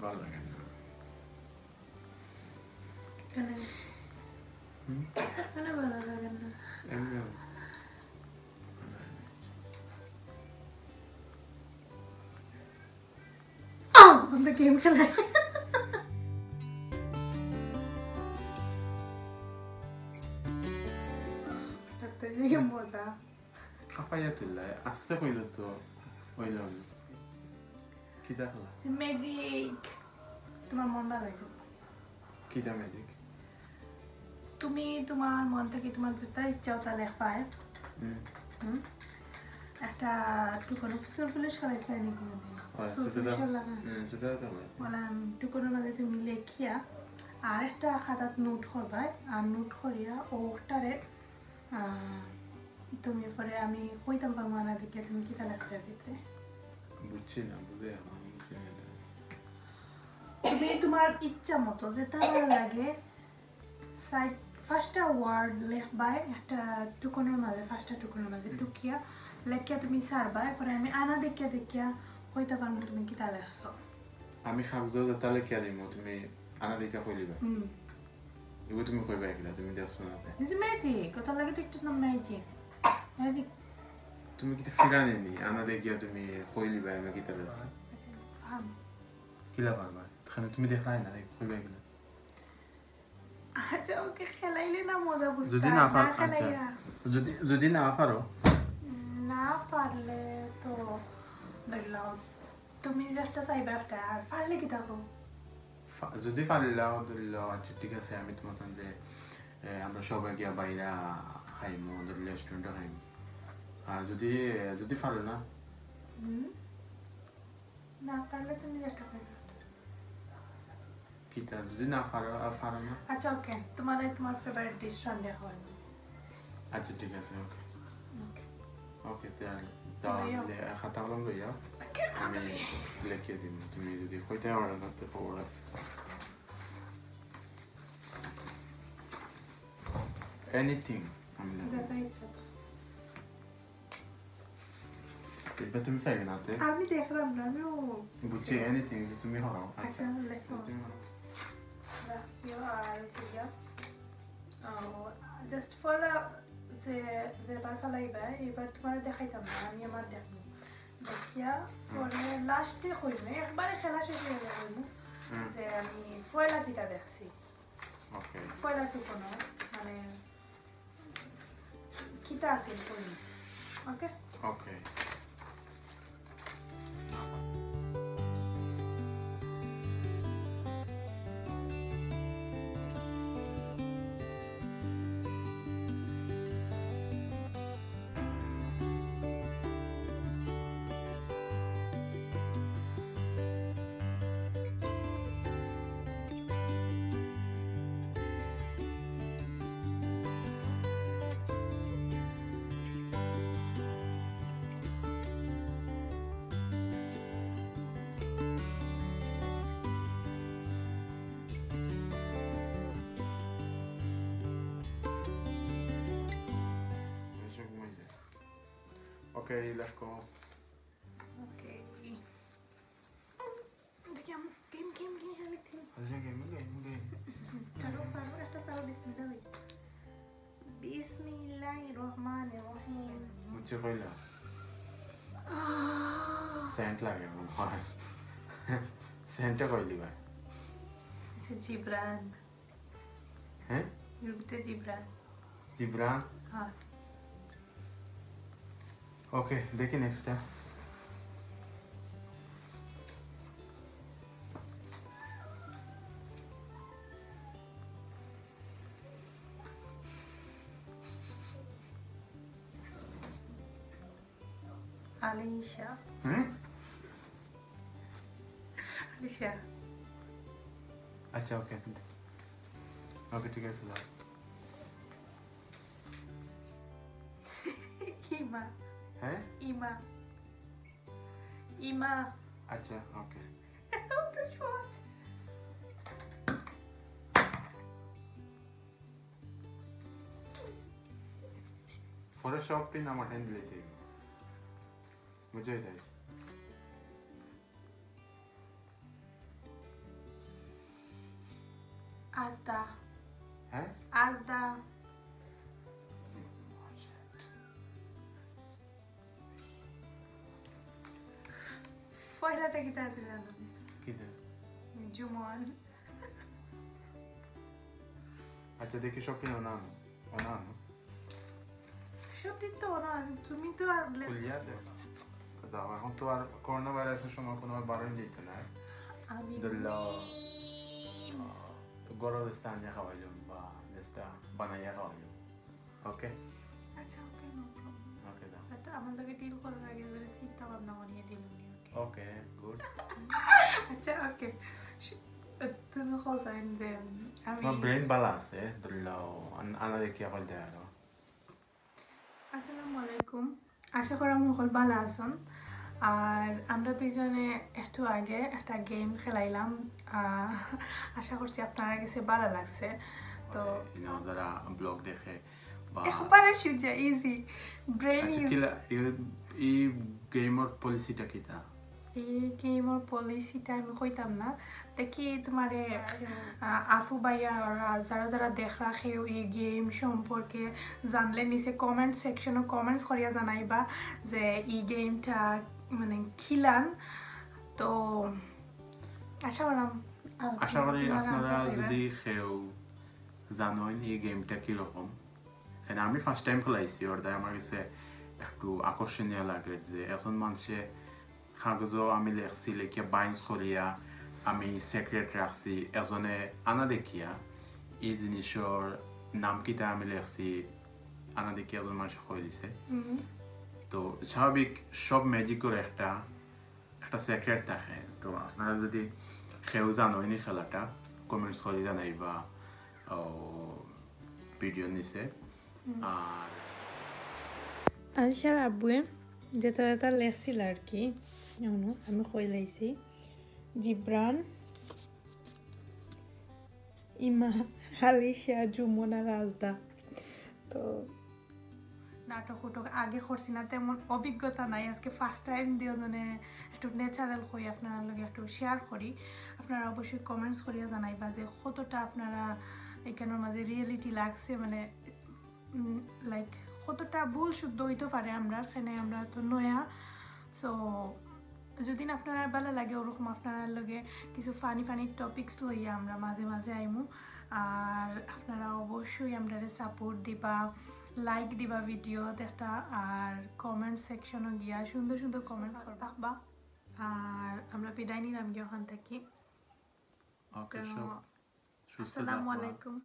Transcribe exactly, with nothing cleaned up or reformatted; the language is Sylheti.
ভালো লাগে না। কেন? হুম? কেন ভালো লাগে না? এমনি। আহ, আমরা গেম খেলাই। ডাক্তার, এই যে মজা। খাপাইয়া তুললাই, আস্তে কইলে তো অইল না। কি দেখলা? ম্যাজিক। তোমার মন ভালো হয়েছে। কিতা ম্যাজিক? তুমি তোমার মন থেকে তোমার যেটা ইচ্ছা ওটা লেখবায়। হুম। হুম। একটা টুকনো ফুসুল ফুলিশ খেলাইছিলাম নি কোনোদিন? হয়, ফুসুল ছোটটা। ফুলিশ লাগা। হুম, ছোটটা তো হয়। বললাম, টুকনো মাঝে তুমি লেখিয়া আর একটা খাতাত নোট করবায়, আর নোট করিয়া ওটারে, আহ, তুমি পরে আমি কইতাম পারবো না দেখে তুমি কিতা লেখছো এর ভিতরে। বুঝছি না, বুঝে এখন বুঝছি না এটা। তুমি তোমার ইচ্ছা মতো যেটা ভালো লাগে, সাইড পাঁচটা ওয়ার্ড লেখবায় একটা টুকনোর মাঝে, পাঁচটা টুকনোর মাঝে টুকিয়া লেখিয়া তুমি ছাড়বায়, পরে আমি আনা দেখিয়া দেখিয়া কইতে পারবো তুমি কিতা লেখছো। আমি কাগজ যেটা লেখিয়া দিমু, তুমি আনা দেখিয়া কইলিবা। হুম। এগু তুমি কইবা কিলা, তুমি দেখছো না তে। নিজে ম্যাজিক, ওটার লাগে তো একটু নাম ম্যাজিক। ম্যাজিক। তুমি কিতা ফিরানি নি, আনা দেখিয়া তুমি কইলিবা আমি কিতা লেখছি। আচ্ছা, ফান। কিলা পারবা? এখানে তুমি দেখলাই না, কইবা কিলা। আচ্ছা, ওকে, খেলাইলে না মজা বুঝতে যদি হয়, না পার-, খেলাইয়া। আচ্ছা। যদি, যদি না পারো। না পারলে তো ধরলাম তুমি যেটা চাইবা একটা, আর পারলে কি থাকো? ফা-, যদি পারলাও ধরলাও, আচ্ছা ঠিক আছে, আমি তোমার যে, এ, আমরা সবাই গিয়া বাইরা খাইমু, ধরলে রেস্টুরেন্টে খাইমু। আর যদি, যদি পারো না, হুম? না পারলে তুমি যেটা পারো। কিতা যদি না পারো, আর পারো না? আচ্ছা, ওকে, তোমার এই তোমার ফেভারিট ডিশ রান্না হয়। আচ্ছা ঠিক আছে, ওকে। ওকে। ওকে, তাহলে যাও, লইয়া। লে-, খাতা কলম লইয়া। ওকে, আমি লেখিয়ে দিন, তুমি যদি কইতে অর্ডার করতে খবর আছে। এনিথিং আমি লেখবো। যেটা ইচ্ছা তো। এবার তুমি চাইবে না তে? আমি দেখলাম না, আমিও বুঝছি, এনিথিং যে তুমি হও। আচ্ছা, লেখো। তুমি হও। রাখিও আর হইছে গিয়া, আহ, just ফলা যে, যেবার ফালাইবা, এবার তোমার দেখাইতাম না, আমি আমার দেখবো। দেখিয়া পরে লাস্টে কইমু, একবারে খেলা শেষ হয়ে যাবে কইমু হুম। যে আমি ফয়লা কিতা দেখছি। ওকে। ফয়লা টুকনো, মানে, কিতা আছিল কইমু। ওকে? ওকে। Okay, let's go. ওকে। দেখি আমি গেম, গেম, গেম খেলি, গেম। আচ্ছা, গেম, গেম, গেম। চালো, চালো, একটা চালো, বিসমিল্লাহ বলি। বিসমিল্লাহির রহমানির রহিম। বুঝছি কইলা? সেন্ট লাগে মনে হয়। সেন্টে কইলি ভাই। আচ্ছা, জিবরান। হ্যাঁ? রুবিতে জিবরান। জিবরান। হ্যাঁ। ওকে, দেখি নেক্সটটা। আলিশা। হুম? আলিশা। আচ্ছা, ওকে। ওকে, ঠিক আছে, দাও। ইমা। হ্যাঁ? ইমা। ইমা। আচ্ছা, ওকে। অত সহজ। পরে সব পিন আমার হ্যান্ডেলে দিব। বুঝাই দিস। আজদা। হ্যাঁ? আজদা। পয়লাটা কিতা আছিল জানো? কিতা? জুমন। আচ্ছা, দেখি সব কিনা অনা আনো। অনা আনো। সব দিন তো ওরা আছে, তুমি তো আর লেস- খুলিয়া দে। যাও, এখন তো আর করোনা ভাইরাসের সময় কোনো বারোই দিত না। আমি ধরলো। মিম। তো গরম স্থান নিয়ে খাওয়া যাবে বা যেটা বানাইয়া খাওয়া যাবে। ওকে? আচ্ছা, ওকে, নো প্রবলেম। ওকে, দাও। বাট আমার লগে ডিল করার আগে ধরে চিন্তা ভাবনা করিয়া ডিল করি, ওকে? ওকে, গুড। আচ্ছা, ওকে। তুমি খোঁজাইন যে আমি তোমার ব্রেন ভালো আছে, ধরলো। আন-, আনা দেখি এখন দেয় আরো। আসসালামু আলাইকুম। আশা করি আমি সকল ভালো আছেন। আর আমরা দুইজনে একটু আগে একটা গেম খেলাইলাম। আহ, আশা করছি আপনার কাছে ভালো লাগছে। তো ইনো যারা ব্লগ দেখে বা একবারে সুজা, ইজি। ব্রেন আচ্ছা, ইজ কিলা, এই, এই গেমর পলিসিটা কিতা? এই গেমর পলিসিটা আমি কইতাম না। দেখি তোমারে, আহ, আফু ভাইয়া ওরা যারা যারা দেখরা কেউ এই গেম সম্পর্কে জানলে নিচে কমেন্ট সেকশনে কমেন্টস করিয়া জানাইবা যে এই গেমটা মানে খিলান। তো আশা করাম, আহ, আশা করি তোমার আপনারা answer পাইবা। যদি কেউ জানেন এই গেমটা কিরকম, কারণ আমি ফার্স্ট টাইম খেলাইছি, ওর দায় আমার কাছে একটু আকর্ষণীয় লাগে যে এখন মানুষে কাগজও আমি লেখছি, লেখিয়া বাইন্ডস করিয়া আমি সিক্রেট রাখছি, এজনে আনা দেখিয়া এই জিনিসর নাম কিতা আমি লেখছি, আনা দেখিয়া এজন মানুষে কই দিছে। হুম। তো স্বাভাবিক সব ম্যাজিকর একটা, একটা সিক্রেট থাকে। তো আপনারা যদি কেউ জানেন এই খেলাটা, কমেন্টস করে জানাইবা ভিডিও নিচে। আর আলিশার আব্বুয়ে যেটা যেটা লেখছিল আর কি, হুনো, আমি কই লাইছি, জিব্রান, ইমা, আলিশা, জুমন আর রাজদা। তো নাটক উটক আগে করছি না, তেমন অভিজ্ঞতা নাই। আজকে ফার্স্ট টাইম দুইজনে একটু ন্যাচারাল করি আপনার লগে একটু শেয়ার করি। আপনারা অবশ্যই কমেন্টস করিয়া জানাইবা যে কতটা আপনারা এখানের মাঝে রিয়েলিটি লাগছে, মানে লাইক কতটা ভুল শুদ্ধ হইতে পারে আমরা এখানে, আমরা তো নয়া। সো যদি আপনারা ভালো লাগে ওরকম আপনার লগে কিছু ফানি ফানি টপিকস লইয়া আমরা মাঝে মাঝে আইমু। আর আপনারা অবশ্যই আমরারে সাপোর্ট দিবা, লাইক দিবা ভিডিও একটা, আর কমেন্ট সেকশনও গিয়া সুন্দর সুন্দর কমেন্টস করে থাকবা। আর আমরা বিদায় নিলাম গিয়া ওখান থেকে। ওকে, তো, সব সুস্থ আসসালামু থাকবা। আলাইকুম।